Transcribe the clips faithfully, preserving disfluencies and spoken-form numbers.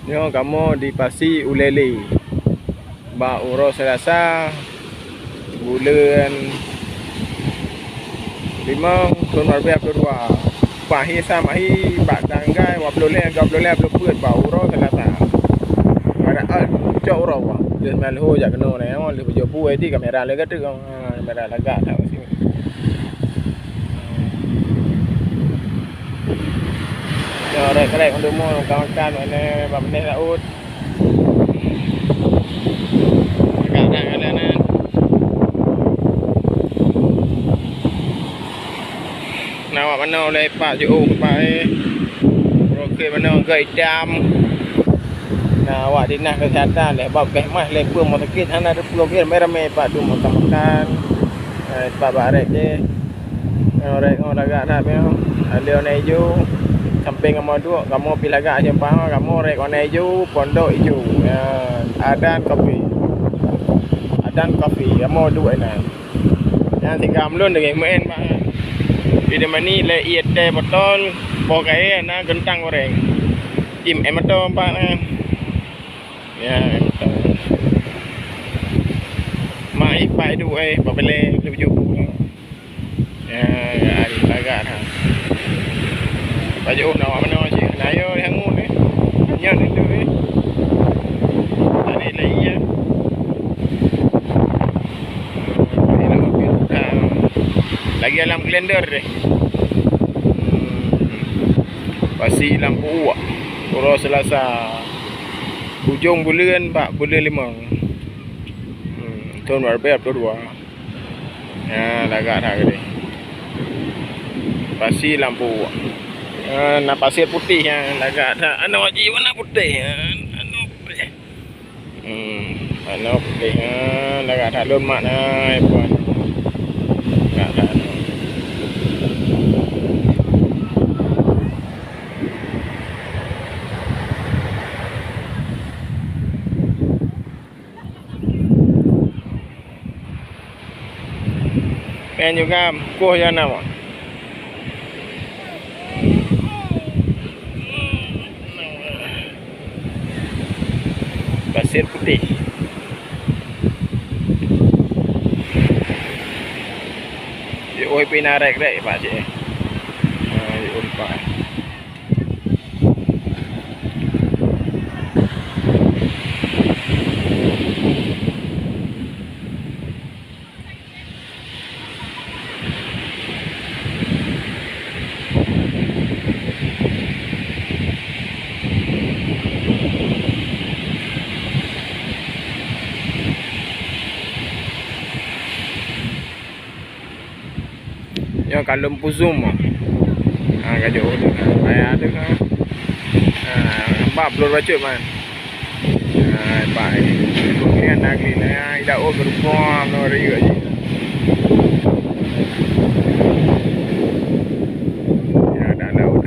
Nyoe kamoe di Pasi Ulèe Lé. Bak uroe Selasa, buleuen limong, thôn dua ribèe dua puluh dua. Pah hi sa mahi bak tanggai dua puluh lhèe, dua puluh lhèe, dua puluh peuet bak uroe Selasa. Padahai cok uroe, lheueh meuho jak keunoe nyoe, lheueh beujeuet buet di kamera lé ka teuk. Ha, kamera lagak that. Nyoe rek-rek untuk mu makan-makan, mana bak meneh laut. Agak nak kalian, eh. Nah, awak mana oleh Pak Joe, Pak, eh. Roket mana agak hitam. Nah, awak dinas kesihatan leh, bak beh mah leh pun mau sakit, hana ada pulau kira ramai-ramai Pak tu makan-makan. Eh, Pak bak rek je. Nyoe rek ngon lagak that nyoe. Ada warna ijo. Samping kamoe duek, kamoe pi lagak simpang, kamoe rek warna ijo, pondok ijo. Ya, Adan Coffee. Adan Coffee, kamoe duek inan. Nyan si gam lôn deungon meu'en bak. Di mani lé ié teh botol, boh kayèe na keuntang goreng. Im em moto empat na. Ya, em moto. Mak ipai duek, eh, bak beleng, tujoh. Ya, ya, lagak ha. Baju na awak manoe cit. Na yo hangut eh. Nyan itu eh. Tadi lagi ya. Lagi dalam kalender deh. Pasi lampu uak. Uroe Selasa. Ujong buleuen bak buleuen limong. Hmm, thôn dua ribèe dua puluh dua. Ya, lagak that keudeh. Pasi lampu. Ya, na pasir putih ya, lagak that. Aneuk haji warna putih ya, aneuk putih. Hmm, aneuk putih ya, lagak that lôn mak na, ya puan. Lagak that. Pen juga kuh ya nama. Pasir putih. Di oi pina rek-rek pak cik. Ha, di oi pak. Nyoe ka lôn puzum. Ha, ka jok. Ha, payah tu ha. Ha, nampak belum bacut man. Ha, pak ni. Kemudian nak ni, ha, tidak oh gerupa no riu aja. Ya, dah laut.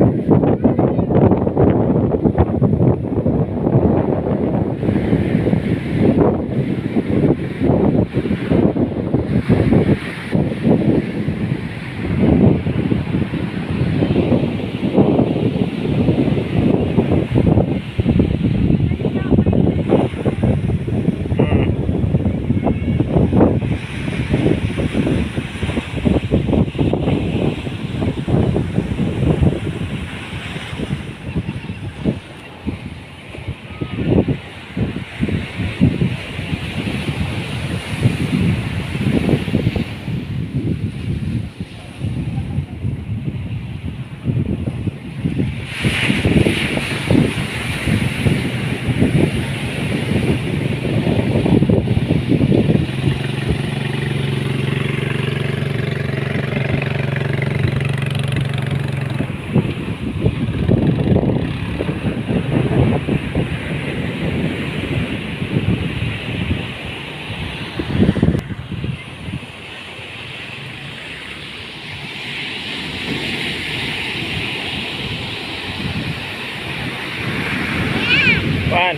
Wan.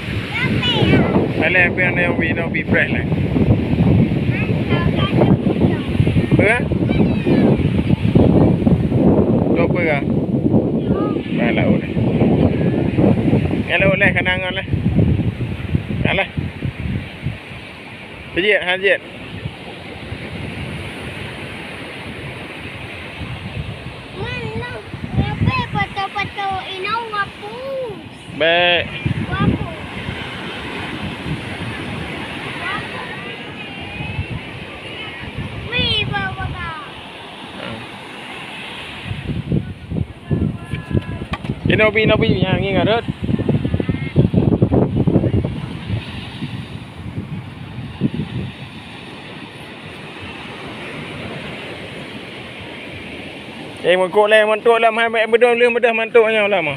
Alai pian yang wi no bi preh lai. Apa? Apa? Nah, laut ni. Nyan lé, lé, keunan ngon lé. Nyan lé. Jeuet, ha, jeuet. Man, nang, ngapai foto-foto inoe wapus? Bèk. Wapus. Wapus. Wih, bawa, bawa. Inoe bi, inoe bi, nyan ngieng rhot. Eh, meuko lé mantok lam hai, bèk beudôh lheueh meudah mantok nyoe lam.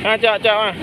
Ha, cak, cak, ah.